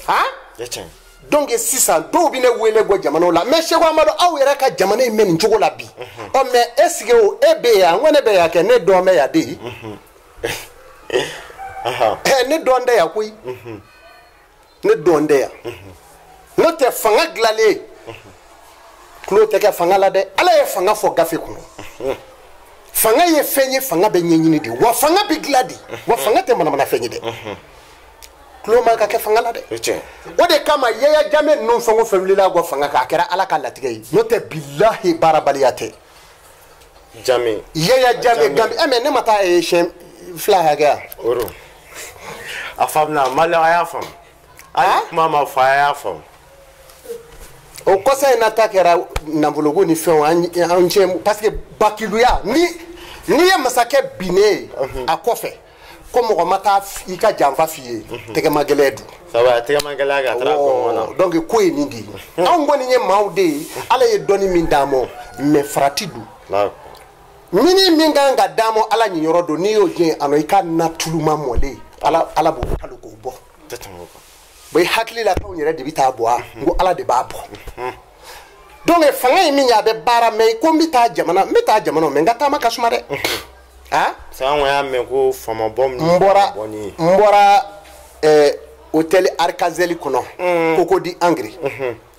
Han, donc sisan dɔw bɛ ne wele bɔ jamanaw la, mais Seko Amadu, aw yɛrɛ ka jamana in bɛ nin cogo la bi. Ɔ, mais est ce que o e bɛ yan? N ko ne bɛ yan kɛ, ne dɔn bɛ yan de ye. Ɛ, ne dɔn tɛ yan koyi, ne dɔn tɛ yan. N'o tɛ, fanga dilanlen tulo tɛ kɛ fanga la dɛ. Ala ye fanga fɔ gafe kɔnɔ. Fanga ye fɛn ye, fanga bɛ ɲɛɲini de, wa fanga bɛ dilan de, wa fanga tɛ manamana fɛn ye dɛ. Tulo man ka kɛ fanga la dɛ. O de kama Yaya Jame ninnu, fɛn o fɛn wulila kɔ fanga kan, a kɛra Ala ka latigɛ ye. N'o tɛ, bilahi, baarabaliya tɛ. Jame. Yaya Jame, Gambi. Ɛ, mais ne ma taa ye siɲɛ 2 hakɛ yan. O don, a faamuna. Maliyɛn, a y'a faamu. Hali kuma ma fɔ, a y'a faamu. O kɔsa in na ta kɛra nafoloko ni fɛnw an cɛ, parce que bakiluya ni n'i ye masakɛ binnen ye a kɔfɛ, ko mɔgɔ ma taa i ka janfa f'i ye, tɛgɛma gɛlɛn dun. Sabu a tɛgɛ ma gɛlɛya ka taara gɔngɔn na. Donc ko ye nin de ye. Anw kɔni ye maaw de ye, Ala ye dɔnni min d'an ma, mais farati dun mini min kan ka d'an ma, Ala ɲiyɔrɔ don. N'i y'o diɲɛ a nɔ, i ka na tuluma mɔlen, Ala b'o kalo k'o bɔ. Tɛ tɛmɛ o kan. Bon, i hakili la k'anw yɛrɛ de bɛ taa bɔ a? N ko Ala de b'a bɔ. Donc fanga ye min ye, a bɛ baara, mais ko n bɛ taa jamana, n bɛ taa jamana, mais n ka taama ka suma dɛ, ah. Parce que an kɔni y'a mɛn ko faama bɔ min. N bɔra bɔ ni n bɔra hôtel Arkazel kɔnɔ, Cocody Angré.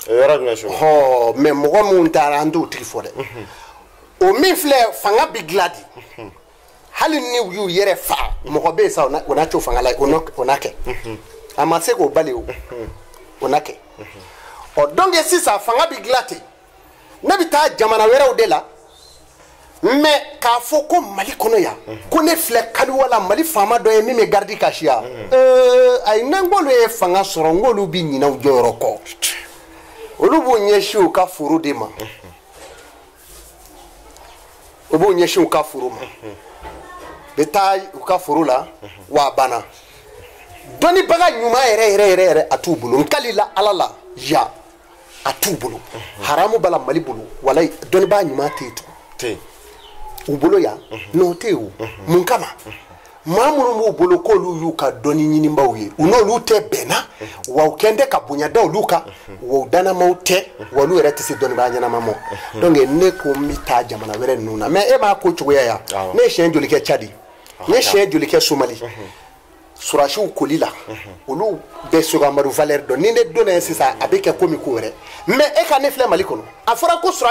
O yɔrɔ jumɛn so? Hɔ, mais mɔgɔ minnu taara, an t'o tigi fɔ dɛ. O min filɛ, fanga bi dilan de. Hali ni u y'u yɛrɛ fa, mɔgɔ bɛ yen sa, o n'a co fanga la, o n'a kɛ, a ma se k'o bali, o o n'a kɛ. Ɔ, donc sisan fanga bi dilan ten. Ne bɛ taa jamana wɛrɛw de la, mais k'a fɔ ko Mali kɔnɔ yan, ko ne filɛ kaliwa la, Mali faama dɔ ye min bɛ garidi ka siya. Ayi, ne n k'olu ye fanga sɔrɔ, n k'olu bi ɲinɛ u jɔyɔrɔ kɔ. Olu b'u ɲɛsin u ka foro de ma, u b'u ɲɛsin u ka foro ma, bɛ taa u ka foro la, wa a banna. Dɔnnibaga ɲuman yɛrɛ yɛrɛ yɛrɛ yɛrɛ, a t'u bolo. N kalila Ala la ya, a t'u bolo. Haramu b'a la Mali bolo, walayi, dɔnnibaa ɲuman tɛ yen tugun. Tɛ yen. U bolo yan n'o tɛ yen. O mun kama, maa minnu b'u bolo k'olu y'u ka dɔnni ɲinibaw ye, u n'olu tɛ bɛnna, wa u kɛn tɛ ka bonya da olu kan, wa u dannamaw tɛ, wa olu yɛrɛ tɛ se dɔnnibaa ɲɛnama ma. Donc ne ko n bɛ taa jamana wɛrɛ ninnu na, mais e b'a ko cogoya yan. Ne ye siɲɛ joli kɛ Tchad, ne ye siɲɛ joli kɛ Somali, surasiw koli la, olu bɛ Seko Amadu valeur dɔn. Ni ne donna yen sisan, a bɛ kɛ komi ko wɛrɛ. Mais e ka ne filɛ Mali kɔnɔ, a fɔra ko sura